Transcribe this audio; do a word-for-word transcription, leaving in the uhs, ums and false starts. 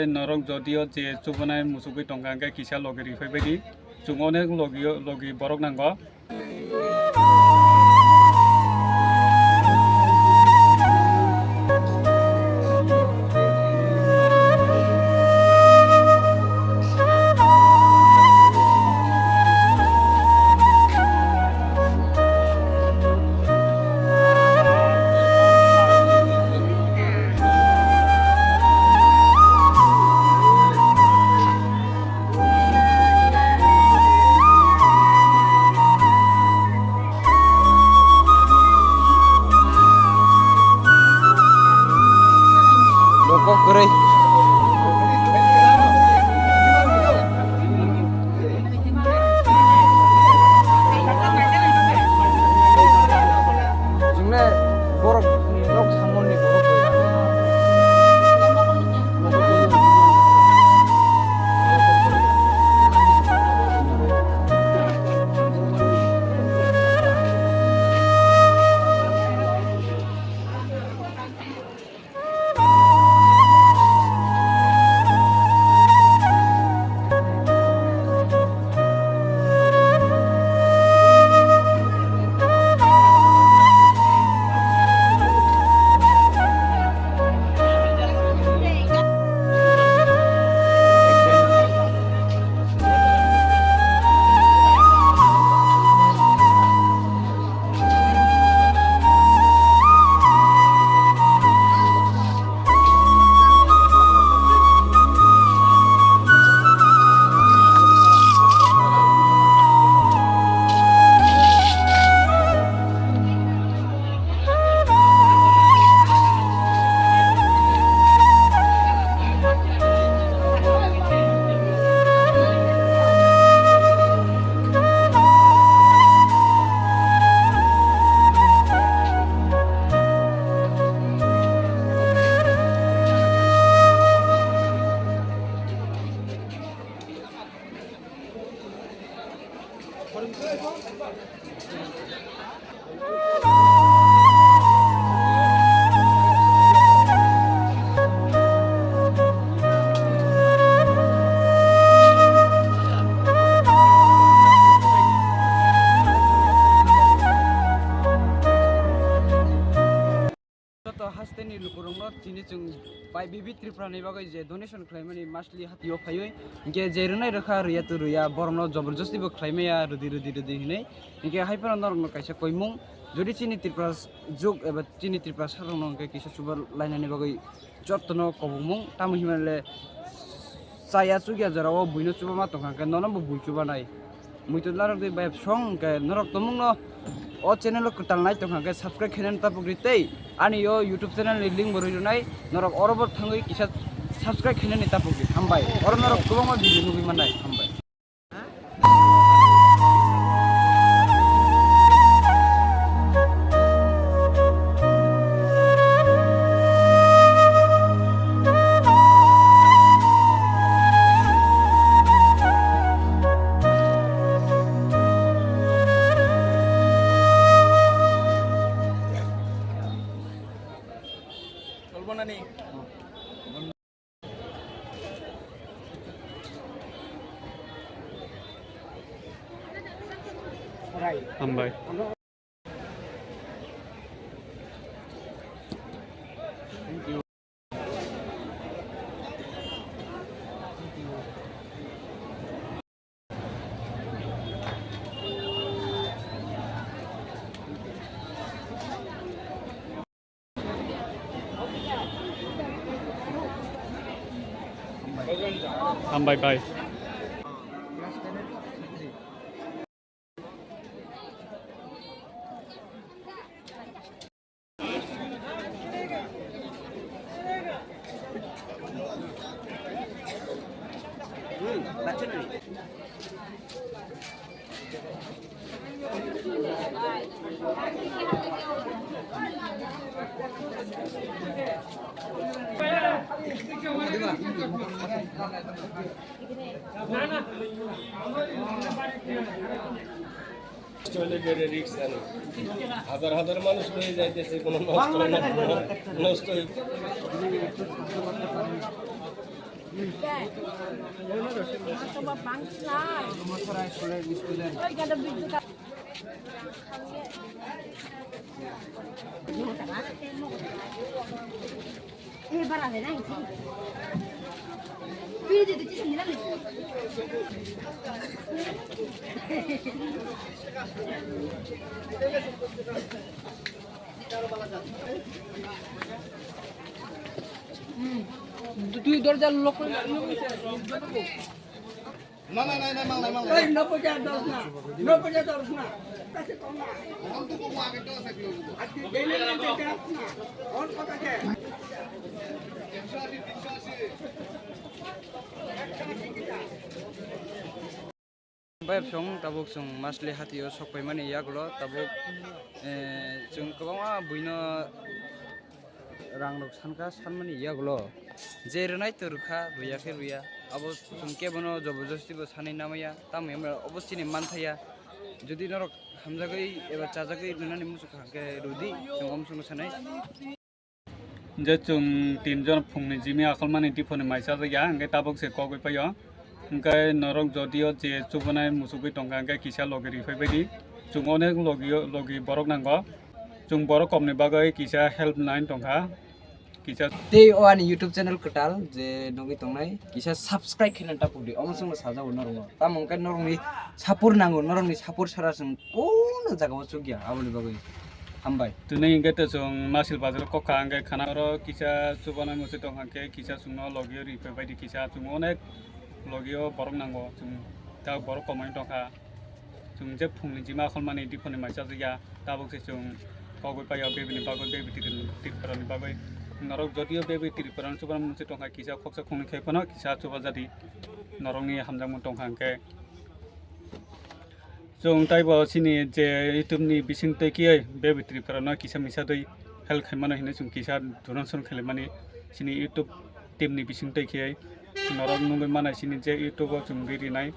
Norok jodio je chubunai muchugwi tongkha, hwnkhe kisa logi rifai baidi. Chwng onek logi, logi borok nango. Rokok kwrwi. Chwngno borok nok samani borok. Joto hasteni lukurokno tini chwng bai B B Tripura ni bagwi je donation khlaimani monthly hatio phaiwi, hinkhe je rwnai rwkha rwya to rwya, borokno joborjosti bo khlaimaya rwdi rwdi rwdi hinwi. Hinkhe hai phano norokno kaisa koimung, jodi chini Tripura juk eba chini Tripura sarokno hinkhe kisa chuba lainani bagwi jotono kobokmung, tamo hinmale chaya chukya jorao buino chuba ma tongkha hinkhe nono bo bui chubanai. Muitu narok di bai song ke norok tomung no o channel o kwtal nai tongkha ke subscribe khainani tapuk ri tei ani o YouTube channel ni link bo rwi rwnai norok oro bo thangwi kisa subscribe khainani tapuk ri hambai oro norok kwbangma video nugwi mannai hambai. Hambai. Hambai bai. নষ্ট হইলে বেড়ে রিস্ক জানি। হাজার হাজার মানুষ রয়ে যাইতেছে, কোনো নষ্ট হয় না, নষ্ট হইব। Tui dorja lock kori. Nai, nai, nai, nai, mang nai, mang nai. Ei, nobboi hajar dos na. Nobboi hajar dos na. Kaise kom na. Ang tu kok age dos ek lo. Ajke bele na de das na. Or kota ke. Tinsho asi, tinsho asi. Bai song tabuk song masli hatio sok paimani yagulo tabuk, eh, chwng kwbangma buino rang rok sankha sanmani yagulo je rwnai to rwkha, rwya khe rwya, abo chwng kebono jobojosti bo sanwi namaya, tamo hwnba obo chini manthaya. Jodi norok hamjagwi eba chajagwi rwnani muchukha hwnkhe rwdi, chwng omo chwngno sanai. Je chwng tinjon phungni jimi akolmani diphoni mai chajakya, hwnkhe tabuk se kogwi paio. Hwnkhe norok jodio je chubanai muchugwi tongkha, hwnkhe kisa logi riphai baidi. Chwng onek logio, logi borok nango. Chwng borok kokni bagwi kisa helpline tongkha. Kisa tei o ani YouTube channel kwtal je nugwi tongnai, kisa subscribe khaina tapukdi. Omo chwngno sajago norokno. Tamo hwnkhe norokni support nango, norokni support sara chwng kono jagao chukya, aboni bagwi. Hambai. Tini hwnkhe to chwng Masil bazaro kokha hwnkhe khana oro kisa chubana muchwi tongkha hwnkhe kisa chwngno logio riphai baidi kisa chwng onek logio borok nango chwng ta borok komoi tongkha. Chwng je phungni jima akolmani diphoni mai chajakya tabuk se chwng kogwi paio bebini bagwi bebi Tripura ni bagwi. Norok jodio bebi Tripura ni chubana muchwi tongkha kisa khoksa khoknwi khe phano kisa chubajadi norokni hamjakmung tongkha hwnkhe. Chwng taibo chini je YouTube ni bising twi khe bebi Tripura no kisa misa twi help khaimano hinwi chwng kisa donation khailaimani chini YouTube team ni bising twi khe norok nugwi mano chini je YouTube o chwng rinai